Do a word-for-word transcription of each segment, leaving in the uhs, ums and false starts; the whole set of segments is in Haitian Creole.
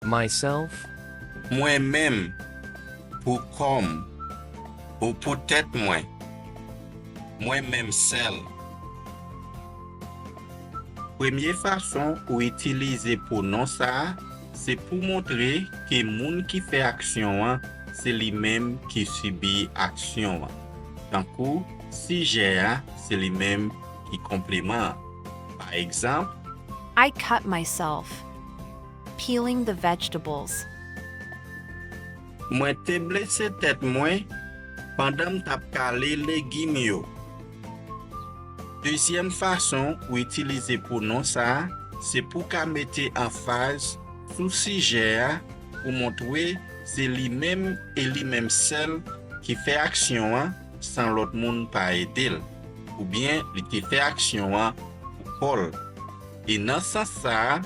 myself, mwen menm, pou kò m, ou pou tèt mwen, mwen menm sèl. Premye fason ou itilize pwonon sa a se pou montre ke moun ki fè aksyon an se li menm ki sibi aksyon an. Tankou, sijè a se li menm ki konpleman an. Pa egzanp, I cut myself peeling the vegetables. Mwen te blese tèt mwen pandan m t ap kale legim yo. Dezyèm fason ou itilize pwonon sa a se pou w ka mete anfaz sou sijè a pou montre se li menm e li menm sèl ki fè aksyon an san lòt moun pa ede l, oubyen li te fè aksyon an pou kò l. E nan sans sa a,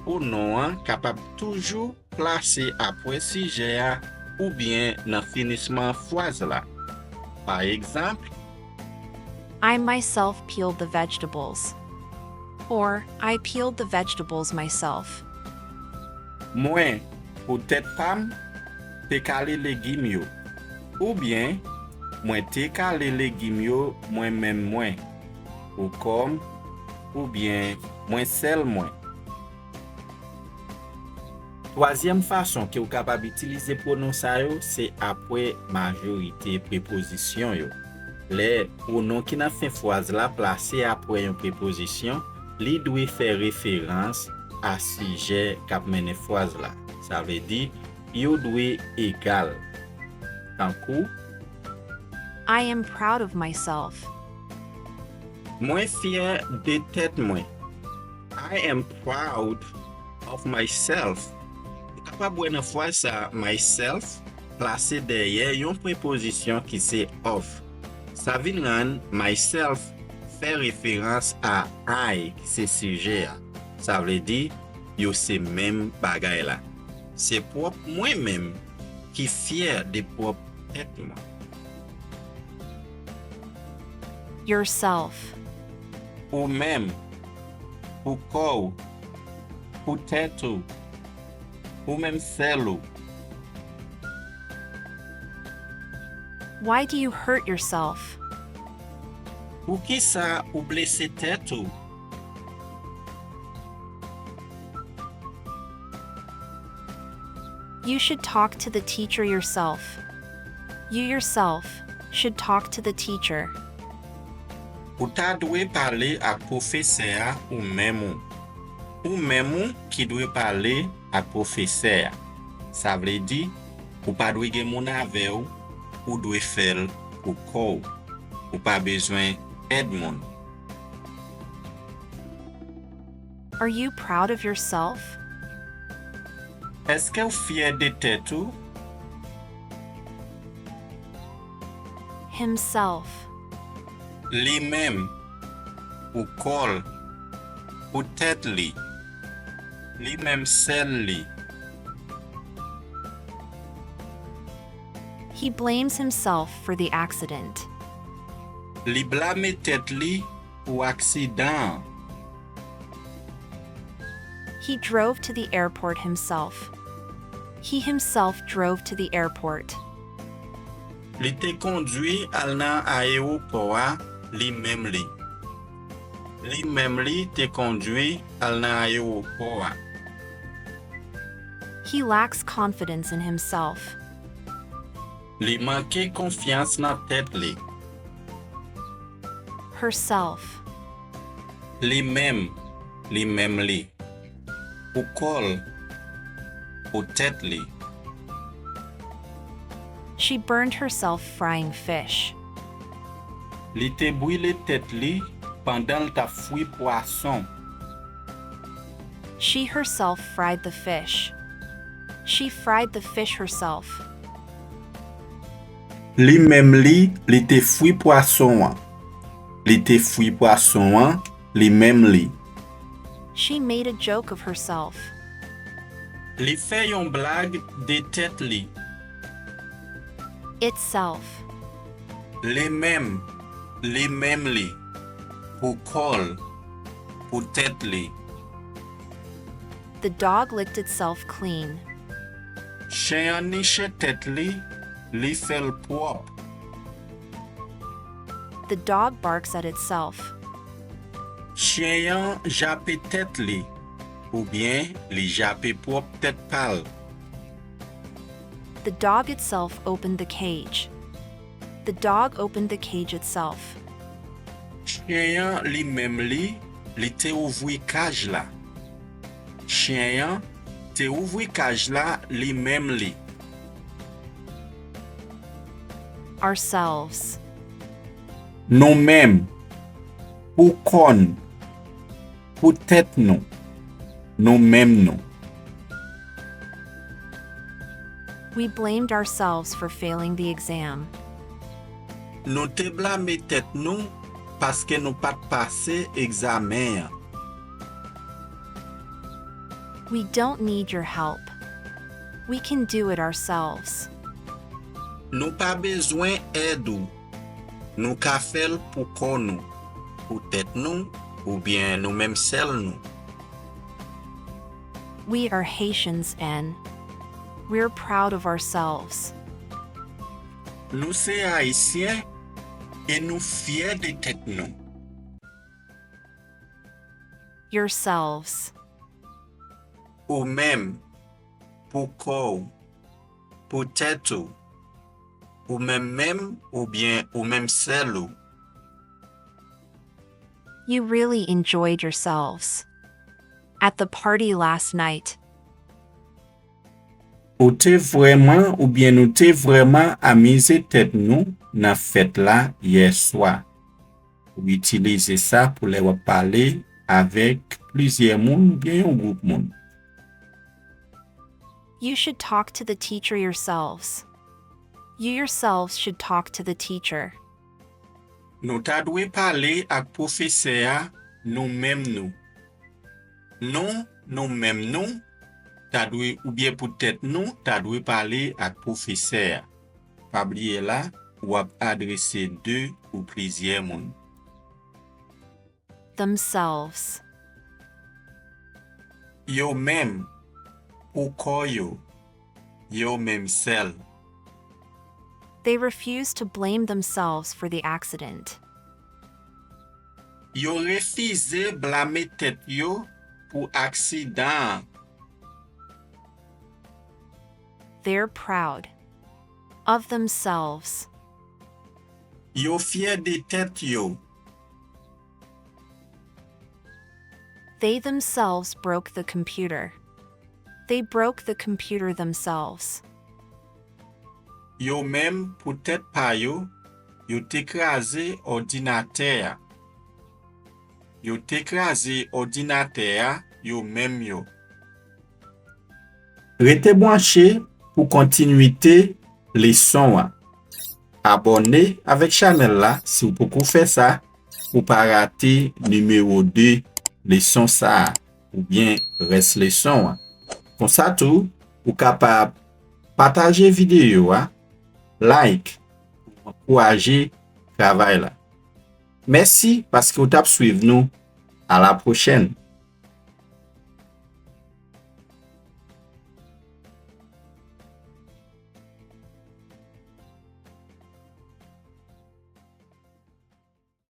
pwonon an kapab toujou plase apre sijè a oubyen nan finisman fraz la. Pa egzanp, I myself peeled the vegetables. Or, I peeled the vegetables myself. Mwen, pou tèt pa m, te kale legim yo. Oubyen, mwen te kale legim yo mwen menm mwen, pou kò m, oubyen mwen sèl mwen. Twazyèm fason ke w kapab itilize pwonon sa yo se apre majorite prepozisyon yo. Lè pwonon ki nan fen fraz la plase apre yon prepozisyon, li dwe fè referans a sijè k ap mennen fraz la. Sa vle di, yo dwe egal. Tankou, I am proud of myself. Mwen fyè de tèt mwen. I am proud of myself. Ou kapab wè nan fraz sa a myself plase dèyè yon prepozisyon ki se of. Sa vin rann myself fè referans a I ki se sijè a. Sa vle di, yo se menm bagay la. Se pwòp mwen menm ki fyè de pwòp tèt mwen. Yourself. Ou menm, pou kò w, pou tèt ou, ou menm sèl ou. Why do you hurt yourself? Poukisa ou blese tèt ou? You should talk to the teacher yourself. You yourself should talk to the teacher. Ou ta dwe pale ak pwofesè a ou menm ou. Ou menm ou ki dwe pale ak pwofesè a. Sa vle di, ou pa dwe gen moun avè w, ou dwe fè l pou kò w. Ou pa bezwen èd moun. Are you proud of yourself? Èske w fyè de tèt ou? Himself. Li menm, pou kò l, pou tèt li, li menm sèl li. He blames himself for the accident. Li blame tèt li pou aksidan an. He drove to the airport himself. He himself drove to the airport. Li te kondwi al nan ayewopò a li menm li. Li menm li te kondwi al nan ayewopò a. He lacks confidence in himself. Li manke konfyans nan tèt li. Herself. Li menm, li menm li. Pou kò l, pou tèt li. She burned herself frying fish. Li te brile tèt li pandan l t ap fwi pwason. She herself fried the fish. She fried the fish herself. Li menm li, li te fwi pwason an. Li te fwi pwason an li menm li. She made a joke of herself. Li fè yon blag de tèt li. Itself. Li menm, li menm li, pou kò l, pou tèt li. The dog licked itself clean. Chen an niche tèt li, li fè l pwòp. The dog barks at itself. Chen an jape tèt li, oubyen li jape pwòp tèt pa l. The dog itself opened the cage. The dog opened the cage itself. Chen an li menm li, li te ouvri kaj la. Chen an te ouvri kaj la li menm li. Ourselves. Nou menm. Pou kò n. Pou tèt nou. Nou menm nou. We blamed ourselves for failing the exam. Nou te blame tèt nou paske nou pa t pase egzamen an. We don't need your help. We can do it ourselves. Nou pa bezwen èd ou. Nou ka fè l pou kò nou, pou tèt nou, oubyen nou menm sèl nou. We are Haitians and we're proud of ourselves. Nou se Ayisyen e nou fyè de tèt nou. Yourselves. Ou menm, pou kò w, pou tèt ou, ou menm menm oubyen ou menm sèl ou. You really enjoyed yourselves at the party last night. Ou te vrèman oubyen nou te vrèman amize tèt nou nan fèt la yè swa. Ou itilize sa pou lè w ap pale avèk plizyè moun oubyen yon gwoup moun. You should talk to the teacher yourselves. You yourselves should talk to the teacher. Nou ta dwe pale ak pwofesè a nou menm nou. Nou, nou menm nou, ta dwe, oubyen pou tèt nou, ta dwe pale ak pwofesè a. Pa bliye la, w ap adrese de ou plizyè moun. Themselves. Yo menm, pou kò yo, yo menm sèl. They refuse to blame themselves for the accident. Yo refize blame tèt yo pou aksidan an. They're proud of themselves. Yo fyè de tèt yo. They themselves broke the computer. They broke the computer themselves. Yo menm, pou tèt pa yo, yo te kraze òdinatè a. Yo te kraze òdinatè a, yo menm yo. Rete branche pou kontinwite leson an. Abòne avèk chanèl la si w poko fè sa, pou w pa rate nimewo de leson sa a, oubyen rès leson an. Konsa tou, ou kapab pataje videyo a, like, pou ankouraje travay la. Mèsi paske w t ap swiv nou. A la pwochèn!